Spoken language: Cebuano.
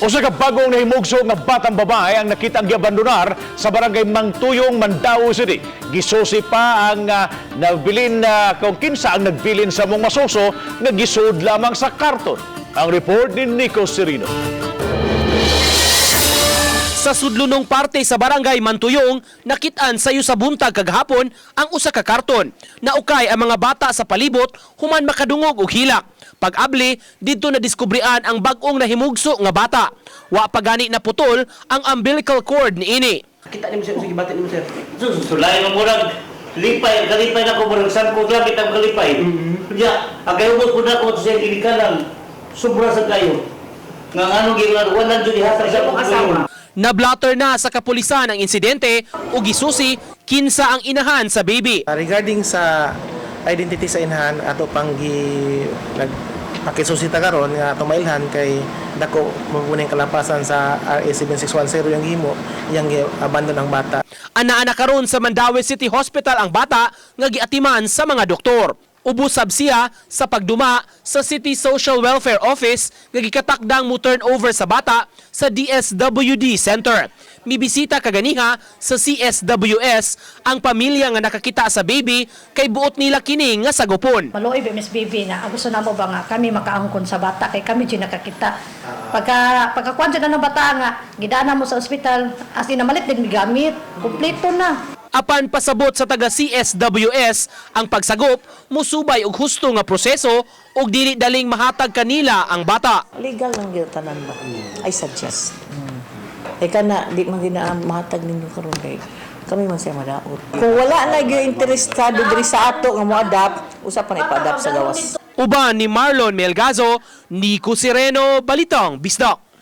Usa ka bagong nahimugso nga batang babae ang nakitang giabandonar sa barangay Mangtuyong, Mandaue City. Gisusi pa ang nabilin na kung kinsa ang nagbilin sa mong masuso nga gisuod lamang sa karton. Ang report ni Nico Serino. Sa sudlunong parte sa barangay Mantuyong, nakitaan sayo sa buntag kagahapon ang usa ka karton. Naukay ang mga bata sa palibot human makadungog og hilak. Pag-abli, didto na diskubrian ang bag-ong nahimugso nga bata. Wa pa gani naputol ang umbilical cord niini. Kita nimo, sir, sige, bati nimo, sir. Sulay nga murag lipay, kalipay na ko, murag sangkot lang kitang kalipay. Ya, ang kayo mo na ko sa ginikanan, sobra sa kayo. Nga ngano giwan wala jud ihatag sa akong asawa. Nablatter na sa kapulisan ang insidente ug gisusi kinsa ang inahan sa baby. Regarding sa identity sa inahan, ato pang gi nagpakisusi ta karon nga ato mailhan kay dako mabuning kalapasan sa RA 7610 yung gihimo iyang gi-abandon ang bata. Ana-ana karon sa Mandaue City Hospital ang bata nga giatiman sa mga doktor. Ubos sab siya sa pagduma sa City Social Welfare Office nga gikatakdang mo turn over sa bata sa DSWD Center. Mibisita kaganiha sa CSWS ang pamilya nga nakakita sa baby kay buot nila kini nga sagupon. Maluoy ba, Miss Baby, na ang gusto namo ba nga kami makaangkon sa bata kay kami jud nakakita. Pagka kuan jud na ng bata nga gidana mo sa ospital, as in namalit din gamit, kumpleto na. Apan pasabot sa taga CSWS, ang pagsagop musubay og husto nga proseso ug dili daling mahatag kanila ang bata. Legal lang gyud tanan ba? I suggest. Kay kana di man gina mahatag ninyo karon kay kami man siya madaot. Kung wala na gyud interesado diri sa ato nga mo-adapt, usa pa na ipa-adapt sa gawas. Uban ni Marlon Melgazo, Nico Sereno, Balitang Bisdak.